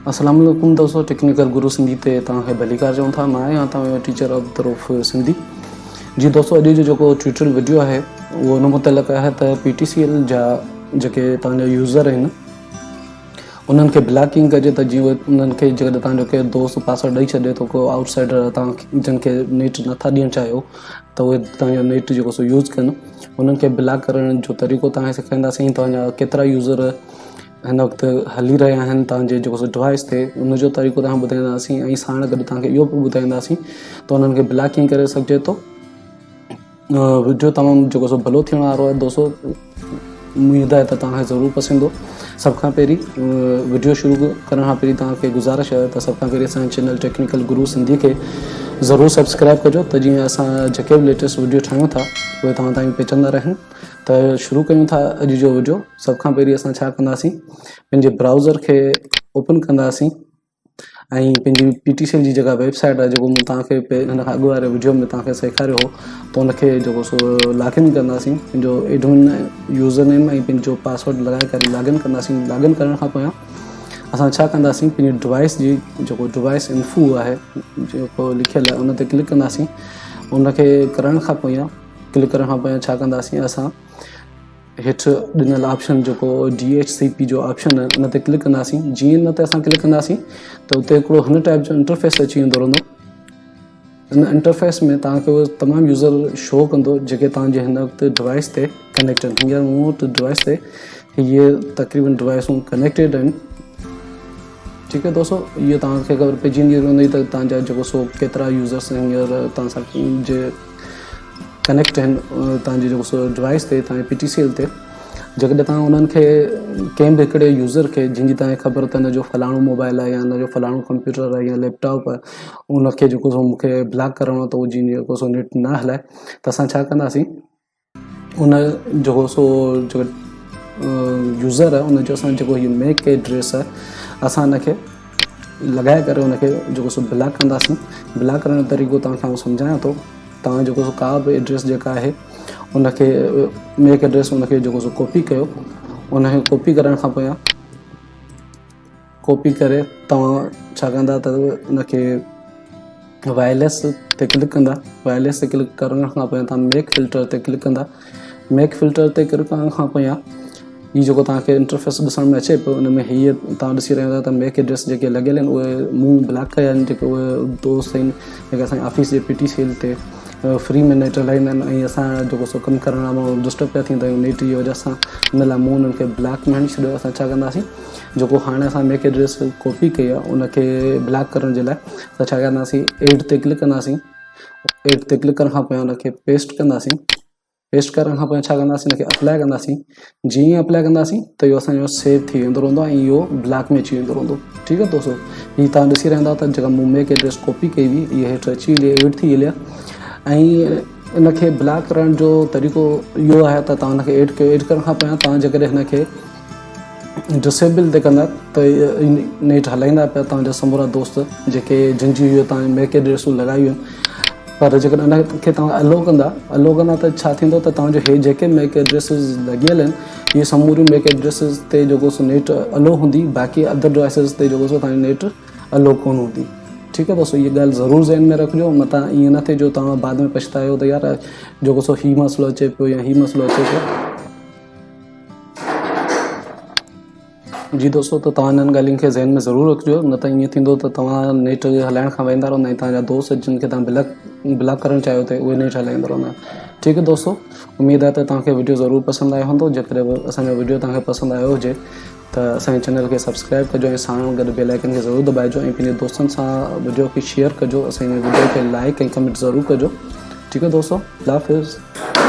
السلام عليڪم دوستو ٽيڪنيڪل گرو سنڌي تي توهان کي ڀليڪار چئون ٿا مان آهيان توهان جو ٽيچر عبدالرؤف سنڌي جي دوستو اڄ جو جيڪو ٽيوٽرل وڊيو آهي اهو ان متعلق آهي ته پي ٽي سي ايل جا جيڪي توهان جا يوزر آهن انهن کي بلاڪنگ ڪجي ته جيئن انهن کي جيڪڏهن توهان جو ڪير دوست پاسورڊ ڏئي ڇڏي ٿو ڪو آئوٽ سائيڊر توهان جن کي نيٽ نٿا ڏيڻ چاهيو ته اهي توهان جو نيٽ جيڪو سو يوز ڪن انهن کي بلاڪ ڪرڻ جو طريقو توهان کي سيکارينداسين توهان جا ڪيترا يوزر هن وقت هلي رهيا آهن توهان جي جيڪو سو ڊوائس تي ان جو طريقو توهان ٻڌائينداسين ۽ ساڻ گڏ توهان کي اهو به ٻڌائينداسين ته انهن کي بلاڪ ڪيئن ڪري سگهجي ٿو وڊيو تمام جيڪو سو ڀلو ٿيڻ وارو آهي دوستو اميد آهي ته توهان کي ضرور پسند ايندو سڀ کان پهرين وڊيو شروع ڪرڻ کان پهرين توهان کي گذارش آهي ته سڀ کان پهرين اسان چينل ٽيڪنيڪل گرو سنڌي کي ضرور سبسڪرائب ڪجو ته جيئن اسان جيڪي به ليٽيسٽ وڊيو ٺاهيون ٿا اهي توهان تائين پهچندا رهن ته شروع ڪيون ٿا اڄ جو وڊيو سڀ کان پهرين اسان ڇا ڪنداسين پنهنجي برائوزر کي اوپن ڪنداسين ۽ پنهنجي پي ٽي سي ايل جي جيڪا ويب سائيٽ آهي جيڪو مون توهان کي هن کان اڳ واري وڊيو ۾ توهان کي سيکاريو هو ته ان کي جيڪو سو لاگ ان ڪنداسين پنهنجو ايڊمن يوزر نيم ۽ پنهنجو پاسورڊ لڳائي ڪري لاگ ان ڪنداسين لاگ ان ڪرڻ کان پويان اسان ڇا ڪنداسين پنهنجي ڊوائس جي جيڪو ڊوائس انفو آهي جيڪو لکيل آهي ان تي ڪلڪ ڪنداسين ان کي ڪرڻ کان پويان ڪلڪ ڪرڻ کان پويان ڇا ڪنداسين اسان هيٺ ڏنل آپشن جيڪو ڊي ايڇ سي پي جو آپشن آهي ان تي ڪلڪ ڪنداسين جيئن ان تي اسان ڪلڪ ڪنداسين ته اتي هڪڙو هن ٽائپ جو انٽرفيس اچي ويندو رهندو ان انٽرفيس ۾ توهان کي تمام يوزر شو ڪندو جيڪي توهان جي هن وقت ڊوائس تي ڪنيڪٽ آهن هينئر مون وٽ ڊوائس تي هي تقريبن ڊوائسون ڪنيڪٽيڊ آهن ٺيڪ آهي دوستو اهو توهان کي خبر پئجي ويندي رهندي ته توهان جا جيڪو سو ڪيترا يوزرس هينئر توهان سان جي ڪنيڪٽ آهن توهان جي جيڪو سو ڊوائس تي توهان جي پي ٽي سي ايل تي جيڪڏهن توهان انهن کي ڪنهن به هڪڙي يوزر کي جنهن جي توهان کي خبر ته هن جو فلاڻو موبائل آهي يا هن جو فلاڻو ڪمپيوٽر آهي يا ليپ ٽاپ آهي ان کي جيڪو سو مونکي بلاڪ ڪرڻو آهي ته اهو جيئن جيڪو سو نيٽ نه هلائي ته اسان ڇا ڪنداسين ان جيڪو سو جيڪو يوزر آهي ان جو اسان جيڪو هي ميڪ ايڊريس آهي اسان ان کي لڳائي ڪري ان کي جيڪو سو بلاڪ ڪنداسين بلاڪ ڪرڻ جو طريقو توهان کي آئون سمجهايان ٿو توهان جيڪو سو ڪا به ايڊريس جيڪا آهي ان کي ميڪ ايڊريس ان کي جيڪو سو ڪاپي ڪيو ان کي ڪاپي ڪرڻ کان پويان ڪاپي ڪري توهان ڇا ڪندا ته ان کي وائرليس تي ڪلڪ ڪندا وائرليس تي ڪلڪ ڪرڻ کان پوء توهان ميڪ فلٽر تي ڪلڪ ڪندا ميڪ فلٽر تي ڪلڪ ڪرڻ کان پويان هي جيڪو توهان کي انٽرفيس ڏسڻ ۾ اچي پيو ان ۾ هيء توهان ڏسي رهيا آهيو ته ميڪ ايڊريس جيڪي لڳل آهن اهي مون بلاڪ ڪيا آهن جيڪي اهي دوست آهن جيڪي اسان جي آفيس جي پي ٽي سي ايل تي فري ۾ نيٽ هلائيندا آهن ۽ اسان جيڪو سو ڪم ڪرڻ لاء ڊسٽرب پيا ٿيندا آهيون نيٽ جي وجه سان ان لاء مون انهن کي بلاڪ ۾ هڻي ڇڏيو اسان ڇا ڪنداسين جيڪو هاڻي اسان ميڪ ايڊريس ڪاپي ڪئي آهي ان کي بلاڪ ڪرڻ جي لاء اسان ڇا ڪنداسين ايڊ تي ڪلڪ ڪنداسين ايڊ تي ڪلڪ ڪرڻ کان پوء ان کي پيسٽ ڪنداسين پيسٽ ڪرڻ کان پوء ڇا ڪنداسين ان کي اپلاء ڪنداسين جيئن ئي اپلاء ڪنداسين ته اهو اسانجو سيو ٿي ويندو رهندو ۽ اهو بلاڪ ۾ اچي ويندو رهندو ٺيڪ آهي دوستو هي تان ڏسي رهندا ته جيڪا مون ميڪ ايڊريس ڪاپي ڪئي هئي اهي هيٺ اچي وئي ايڊ ٿي وئي آهي ۽ ان کي بلاڪ ڪرڻ جو طريقو اهو آهي ته توهان ان کي ايڊ ڪيو ايڊ ڪرڻ کان پويان توهان جيڪڏهن هن کي ڊسيبل تي ڪندا ته نيٽ هلائيندا پيا توهان جا سمورا دوست جيڪي جن جي اهو توهان ميڪ ايڊريسون لڳايون آهن پر جيڪڏهن ان کي توهان الو ڪندا الو ڪندا ته ڇا ٿيندو ته توهان جو هي جيڪي ميڪ ايڊريسز لڳيل آهن اهي سموريون ميڪ ايڊريسز تي جيڪو سو نيٽ الو هوندي باقي ادر ڊوائسز تي جيڪو سو توهان جو نيٽ الو ڪونه هوندي. ٺيڪ آ دوستو اها ڳالهه ضرور ذهن ۾ رکجو متان ائين نه ٿئي جو توهان بعد ۾ پڇتايو ته يار جيڪو سو هي مسئلو اچي پيو يا هي مسئلو اچي پيو. جي دوستو ته توهان انهن ڳالهين کي ذهن ۾ ضرور رکجو نه ته ائين ٿيندو ته توهان نيٽ هلائڻ کان ويندا رهندا ۽ توهان جا دوست جن کي توهان بلاڪ بلاڪ ڪرڻ چاهيو ٿي اهي نيٽ هلائيندا رهندا. ٺيڪ آ دوستو اميد آهي ته توهان کي وڊيو ضرور پسند آيو هوندو جيڪڏهن اسان جو وڊيو توهان کي پسند آيو هجي ته اسان جي چينل کي سبسڪرائب ڪجو ۽ ساڻ گڏ بيل آئيڪن کي ضرور دٻائجو ۽ پنهنجي دوستن سان وڊيو کي شيئر ڪجو اسان جي وڊيو کي لائڪ ۽ ڪمينٽ ضرور ڪجو ٺيڪ آهي دوستو الله حافظ.